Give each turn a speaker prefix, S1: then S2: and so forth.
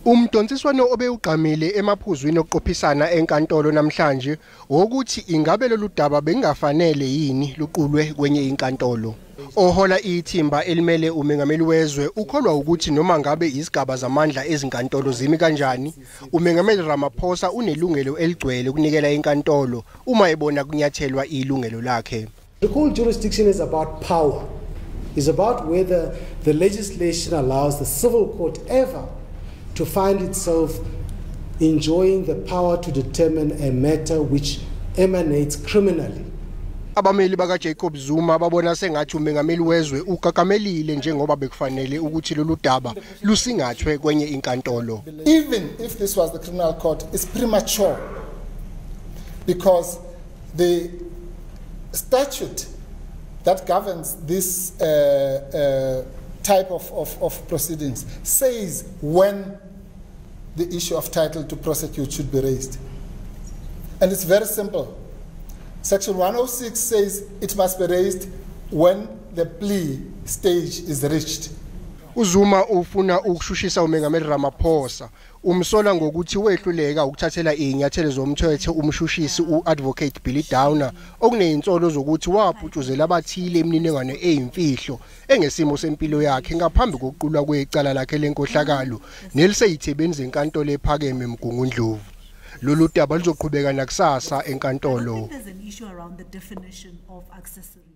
S1: Umdonsiswano obewugqamile emaphuzwini okuqophisana enkantolo namhlanje wokuthi ingabe lolu daba bengafanele yini luqulwe kwenye inkantolo. Ohola ithimba elimele umengameli wezwe ukholwa ukuthi noma ngabe izigaba zamandla ezinkantolo zimi kanjani, umengameli Ramaphosa unelungelo eligcwele ukunikela inkantolo uma ebona kunyathelwa ilungelo lakhe.
S2: Recall jurisdiction is about power. Is about whether the legislation allows the civil court ever to find itself enjoying the power to determine a matter which emanates criminally.
S1: Abameli bakaJacob Zuma babona sengathi umengameli wezwe ukakamelile njengoba bekufanele ukuthi lolu daba lusingathwe kwenye inkantolo.
S3: Even if this was the criminal court, it's premature because the statute that governs this type of proceedings says when the issue of title to prosecute should be raised. And it's very simple. Section 106 says it must be raised when the plea stage is reached.
S1: uZuma ufuna ukushushisa umengameli Ramaphosa, umsola ngokuthi wehluleka ukuthathela izinyathelo zomthetho umshushisi uAdvocate Billy Downer okunezinsolo zokuthi waputshuzela abathile imininingwane eyimfihlo engesimo sempilo yakhe ngaphambi kokuqulwa kwecala lakhe lenkohlakalo neliseyithebeni zenkantolo ephakeme eMgungundlovu. Lolu daba luzoqhubeka nakusasa enkantolo.
S4: There's an issue around the definition of accessory.